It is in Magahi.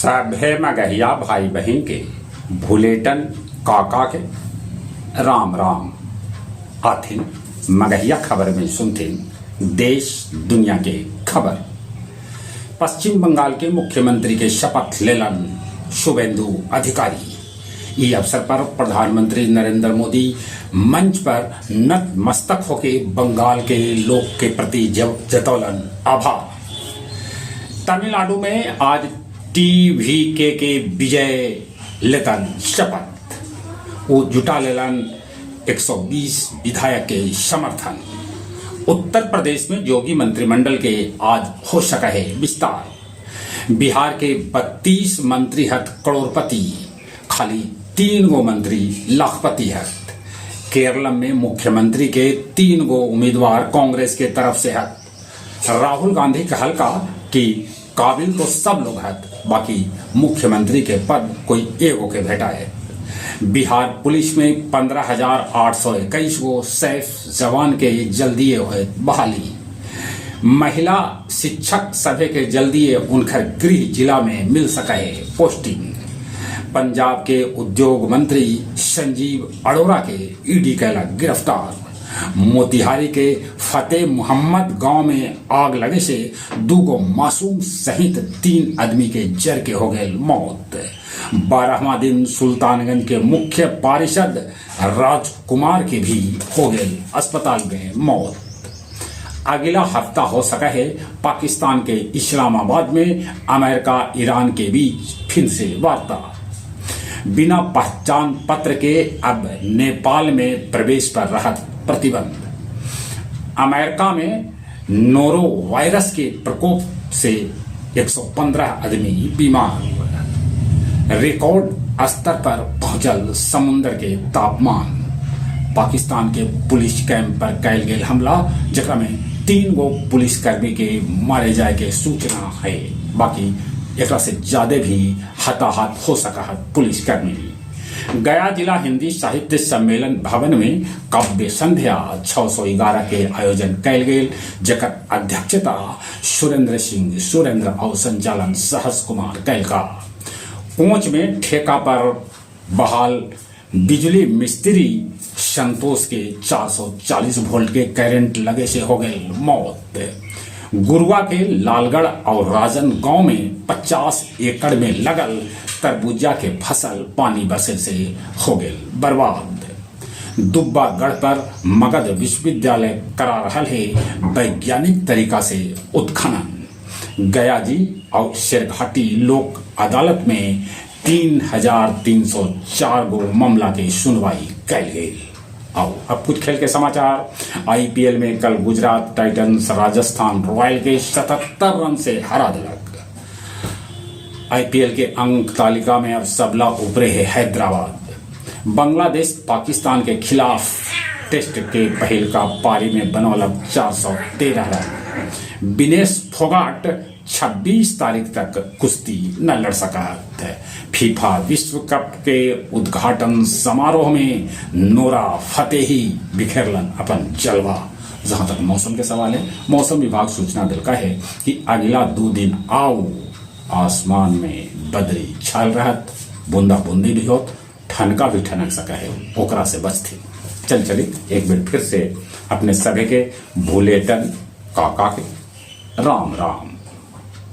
सभे मगहिया भाई बहिन के भुलेटन काका के राम राम। आथिन मगहिया खबर में सुनथिन देश दुनिया के खबर। पश्चिम बंगाल के मुख्यमंत्री के शपथ लेलन शुभेंदु अधिकारी। ई अवसर पर प्रधानमंत्री नरेंद्र मोदी मंच पर नतमस्तक होके बंगाल के लोग के प्रति जतौलन आभार। तमिलनाडु में आज टीवीके के विजय लेतन शपथ। वो जुटा लेलन 120 विधायक के समर्थन। उत्तर प्रदेश में योगी मंत्रिमंडल के आज हो सका है विस्तार। बिहार के 32 मंत्री हत करोड़पति, खाली 3 गो मंत्री लाखपति हत। केरल में मुख्यमंत्री के 3 गो उम्मीदवार कांग्रेस के तरफ से हत। राहुल गांधी कहल का कि काबिल तो सब लोग हत, बाकी मुख्यमंत्री के पद कोई एगो के भेटा है। बिहार पुलिस में 15,821 गो सैफ जवान के जल्दी हुए बहाली। महिला शिक्षक सभे के जल्दी उनकर गृह जिला में मिल सके पोस्टिंग। पंजाब के उद्योग मंत्री संजीव अरोड़ा के ईडी कैला गिरफ्तार। मोतिहारी के फतेह मोहम्मद गांव में आग लगे से 2 गो मासूम सहित 3 आदमी के जर के हो गए मौत। 12वां दिन सुल्तानगंज के मुख्य पारिषद राजकुमार के भी हो गए अस्पताल में मौत। अगला हफ्ता हो सका है पाकिस्तान के इस्लामाबाद में अमेरिका ईरान के बीच फिर से वार्ता। बिना पहचान पत्र के अब नेपाल में प्रवेश पर रहत प्रतिबंध। अमेरिका में नोरो वायरस के प्रकोप से 115 आदमी बीमार। रिकॉर्ड स्तर पर पहुंचल समुद्र के तापमान। पाकिस्तान के पुलिस कैंप पर कैल गेल हमला, जकरा में 3 गो पुलिसकर्मी के मारे जाए के सूचना है। बाकी एकरा से ज्यादा भी हताहत हो सका है पुलिसकर्मी। गया जिला हिंदी साहित्य सम्मेलन भवन में काव्य संध्या 611 के आयोजन कैल गेल, जकर अध्यक्षता सुरेंद्र सिंह सुरेंद्र और संचालन सहस कुमार कैलका। कोच में ठेका पर बहाल बिजली मिस्त्री संतोष के 440 वोल्ट के करंट लगे से हो गए मौत। गुरुआ के लालगढ़ और राजन गांव में 50 एकड़ में लगल तरबूजा के फसल पानी बरसे से हो गए बर्बाद। दुब्बागढ़ पर मगध विश्वविद्यालय करा रहा है वैज्ञानिक तरीका से उत्खनन। गया जी और शेरघाटी लोक अदालत में 3,304 गो मामला के सुनवाई कैल गई। आओ अब कुछ खेल के समाचार। आईपीएल में कल गुजरात टाइटंस राजस्थान रॉयल के 77 रन से हरा दिलक। आईपीएल के अंक तालिका में अब सबला ऊपरे है हैदराबाद। बांग्लादेश पाकिस्तान के खिलाफ टेस्ट के पहल का पारी में बनौलक 413 रन। विनेश फोगाट 26 तारीख तक कुश्ती न लड़ सका है। फीफा विश्व कप के उद्घाटन समारोह में नोरा फतेही बिखेरलन अपन जलवा। जहां तक मौसम के सवाल है, मौसम विभाग सूचना दिलका है कि अगला 2 दिन आओ आसमान में बदरी छाल रहत, बूंदा बूंदी भी होत, ठनका भी ठनक सका है, ओकरा से बचती। चल चली एक बार फिर से अपने सभी के भूलेटन काका के राम राम।